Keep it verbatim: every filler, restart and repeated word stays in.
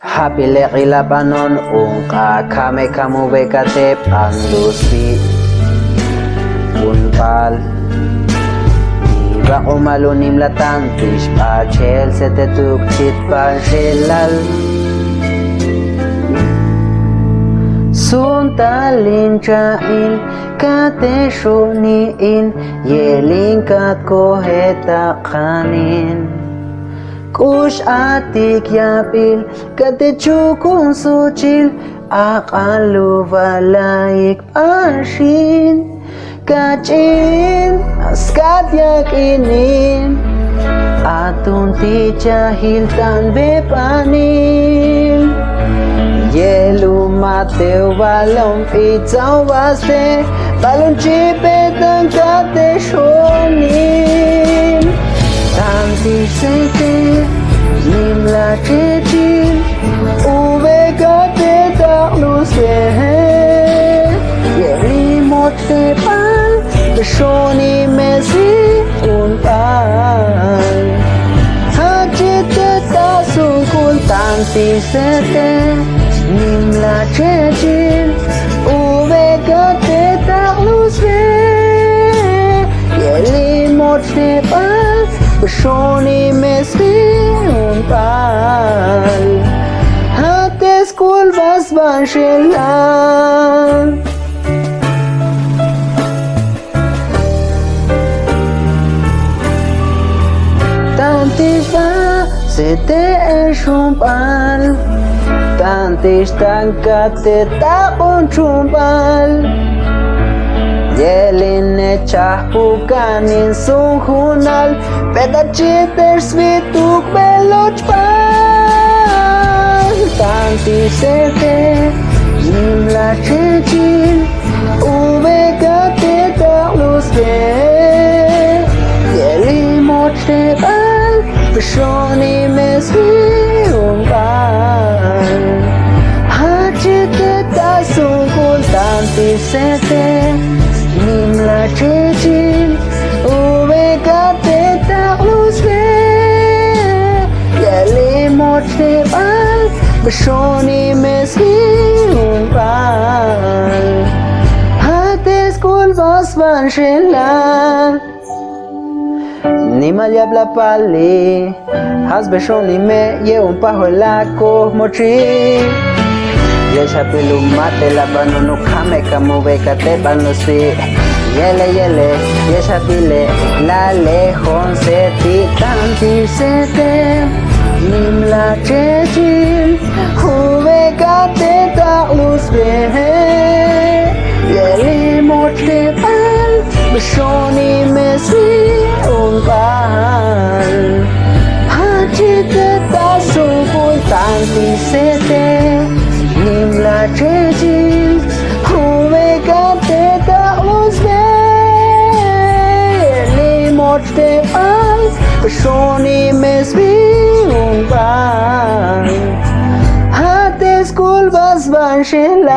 Jab'il eq'il lab'anon, unq'a' kame' kam uwek'ate b'an lus bi' unb'al. Iwaq'umal un nimla tanti xb'achel se te tuk' chitb'axelal. Suntal in cha'il kate xuni in, yelin kat koje ta q'anin. K'ux atik yab'il kate chukun suchil, aq'an luwalaik b'axin. Kach'in skat yak'inin, aton tichajil tan web'anin. Yeluma te walon b'itzaw waste, b'alon chip'etan kate xonin. Tanti se te nimla chechil, uwek'ate taq'lus be. Yelimoch te b'al b'ixoni me swi unb'al. Jachite ta sunk'ul tanti se te nimla chechil, uwek'ate taq'lus be. Yelimoch te b'al b'ixoni me swi unb'al. Jate sk'ulb'as b'axelal. Tanti xb'a se te ex unb'al, tanti xtankat te taq'on chumb'al. Yelin echaj pukan in sunjunal, b'et a chitex swi tuk' b'el ochb'al. Tanti se te nimla chechil, uwek'ate taq'lus be. Yelimoch te b'al b'ixoni me swi unb'al. Jachite ta sunk'ul tanti se te nimla chechil, uwek'ate taq'lus be. Yelimoch te b'al b'ixoni me swi unb'al. Jate sk'ulb'as b'axelal. Nimal yab'lab' pali, jas b'ixoni me ye un pajwela kojmochi. Yexab'il umate lab'anon, kame' kam uwek'ate b'an lus bi'. Yele, yele, yexab'ile, lale jon se ti' tanti se te nimla chechil, uwek'ate taq'lus be. Yelimoch te b'al b'ixoni me swi unb'al. Jachite ta sunk'ul tanti se te nimla chechil, uwek'ate taq'lus be. Yelimoch te b'al b'ixoni me swi unb'al. Jate sk'ulb'as b'axelal.